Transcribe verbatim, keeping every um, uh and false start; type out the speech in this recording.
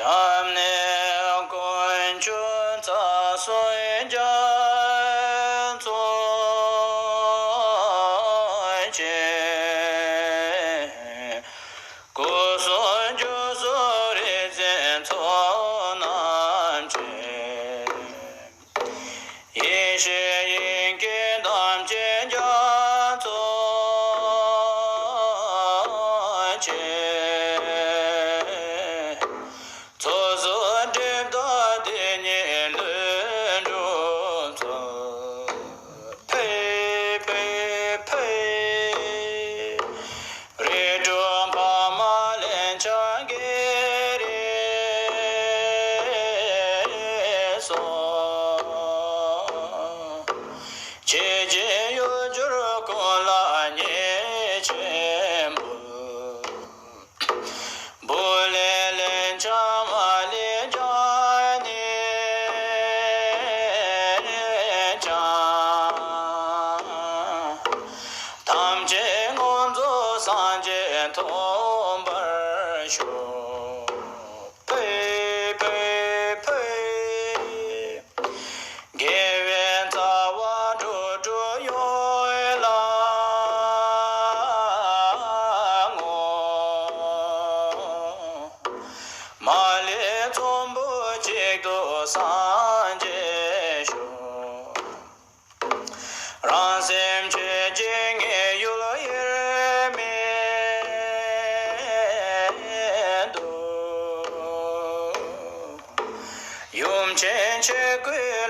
སྐྱབས་གནས་དཀོན་མཆོག་རྩ་གསུམ་རྒྱ་མཚོ་ཆེ། སྐུ་གསུམ་རྒྱུ་གསུམ་རིག་འཛིན་ཚོགས་རྣམས་ཆེ། ཡེ་ཤེས་དབྱིངས་ཀྱི་ཐམས་ཅད་རྒྱ་མཚོ་ཆེ། ཚོགས་གསུམ་སྒྲིབ་དག་དེ་ཉིད་ལུས་འགྲོ་མཚོ། ཕེ་ཕེ་ཕེ། རིགས་དྲུག་འཕགས་མ་ལན་ཆགས་བགེགས་རིགས་སོགས། ཕྱི་ཕྱི་གཡུལ་གྱུར་ཀུན་ལ་ཉེས་ཆེན་པོ། བུ་ལས་ལན་ཆགས་མ་ལས་ཀྱང་ནས་ཀྱང་། ཐམས་ཅད་མངོན་རྫོགས་སངས་རྒྱས་ཐོབ་པར་ཤོག། ཕེ་ཕེ་ཕེ། དགེ་བའི་རྩ་བ་དྲུག་དྲུག་ཡོངས་ལ་བསྔོ། མ་ལུས་ཚོམ་བུ་གཅིག་ཏུ་སངས་རྒྱས་ཤོག། རང་སེམས་ཆོས་ཀྱི་དངོས་ཡུལ་དབྱེར་མེད་དུ། ཡུམ་ཆེན་ཆོས་སྐུའི་